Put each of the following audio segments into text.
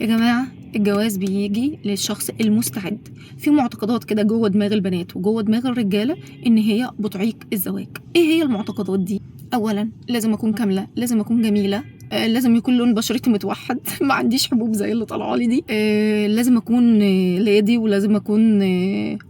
يا جماعة، الجواز بيجي للشخص المستعد. في معتقدات كده جوه دماغ البنات وجوه دماغ الرجالة ان هي بتعيق الزواج. ايه هي المعتقدات دي؟ اولا، لازم اكون كامله، لازم اكون جميله، لازم يكون لون بشرتي متوحد، ما عنديش حبوب زي اللي طالعه لي دي، لازم اكون lady، ولازم اكون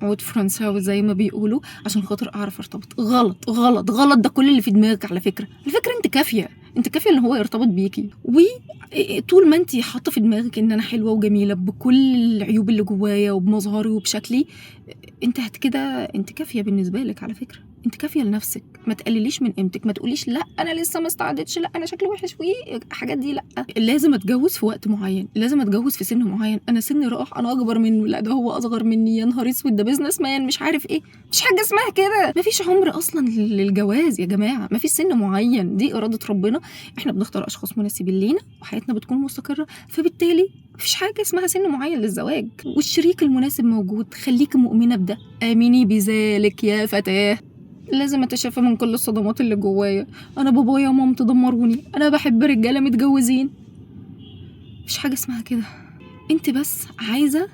عود فرنساوي زي ما بيقولوا عشان خاطر اعرف ارتبط. غلط غلط غلط، ده كل اللي في دماغك. على فكره، على فكرة انت كافيه، انت كافيه ان هو يرتبط بيكي. وطول ما انت حاطه في دماغك ان انا حلوة وجميلة بكل العيوب اللي جوايا وبمظهري وبشكلي، انت هت كده انت كافيه بالنسبة لك. على فكرة انت كافيه لنفسك، ما تقلليش من قيمتك، ما تقوليش لا انا لسه ما استعدتش، لا انا شكلي وحش والحاجات دي، لا لازم اتجوز في وقت معين، لازم اتجوز في سن معين، انا سني راح، انا اكبر منه، لا ده هو اصغر مني، يا نهار اسود ده businessman مش عارف ايه. مفيش حاجة اسمها كده، مفيش عمر اصلا للجواز يا جماعة، مفيش سن معين، دي اراده ربنا. احنا بنختار اشخاص مناسبين لينا وحياتنا بتكون مستقره، فبالتالي مفيش حاجة اسمها سن معين للزواج، والشريك المناسب موجود. خليكي مؤمنة بده، امني بذلك يا فتاة. لازم اتشافى من كل الصدمات اللي جوايا، انا بابايا ومامتي دمروني، انا بحب رجاله متجوزين. مفيش حاجة اسمها كده. انت بس عايزه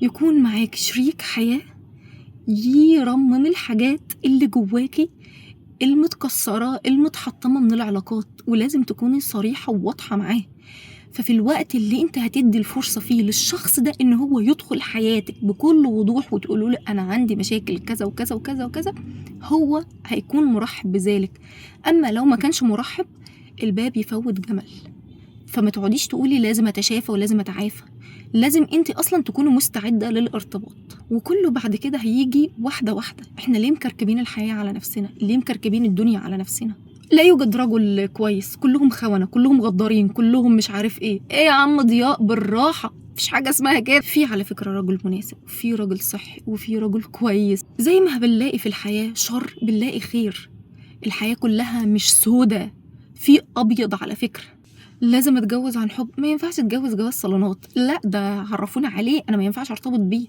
يكون معاك شريك حياة يرمم الحاجات اللي جواكي المتكسره المتحطمه من العلاقات، ولازم تكوني صريحه وواضحة معاه. ففي الوقت اللي انت هتدي الفرصة فيه للشخص ده ان هو يدخل حياتك بكل وضوح وتقوله له انا عندي مشاكل كذا وكذا وكذا وكذا، هو هيكون مرحب بذلك. اما لو ما كانش مرحب، الباب يفوت جمل. فما تقعديش تقولي لازم اتشافى ولازم اتعافى، لازم انت اصلا تكوني مستعدة للارتباط، وكله بعد كده هيجي واحدة واحدة. احنا ليه مكركبين الحياة على نفسنا؟ ليه مكركبين الدنيا على نفسنا؟ لا يوجد رجل كويس، كلهم خونه، كلهم غدارين، كلهم مش عارف ايه. ايه يا عم ضياء، بالراحة، مفيش حاجة اسمها كده. في على فكرة رجل مناسب، في رجل صحي، وفي رجل كويس. زي ما بنلاقي في الحياة شر بنلاقي خير، الحياة كلها مش سودة، في ابيض على فكرة. لازم اتجوز عن حب، ما ينفعش اتجوز جواز صالونات، لا ده عرفونا عليه، انا ما ينفعش ارتبط بيه.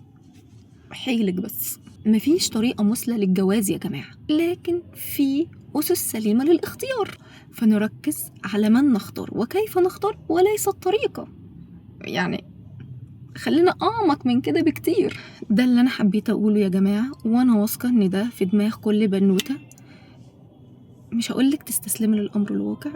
حيلك بس. مفيش طريقه مثلى للجواز يا جماعة، لكن في اسس سليمة للاختيار، فنركز على من نختار وكيف نختار وليس الطريقة. يعني خلينا اعمق من كده بكتير. ده اللي انا حبيت اقوله يا جماعة، وانا واثقة ان ده في دماغ كل بنوته. مش هقولك تستسلمي للامر الواقع،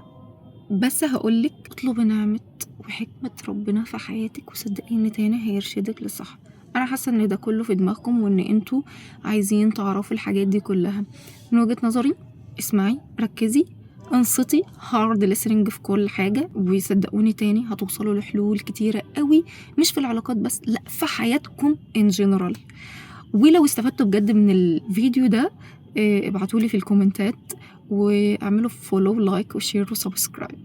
بس هقولك اطلبي نعمه وحكمه ربنا في حياتك، وصدقيني تاني هيرشدك للصح. انا حاسه ان ده كله في دماغكم وان انتوا عايزين تعرفوا الحاجات دي كلها. من وجهه نظري اسمعي، ركزي، انصتي، hard listening في كل حاجة، وصدقوني تاني هتوصلوا لحلول كتيرة قوي، مش في العلاقات بس، لا في حياتكم in general. ولو استفدتوا بجد من الفيديو ده، ابعتولي في الكومنتات، واعملوا follow، like و share و subscribe.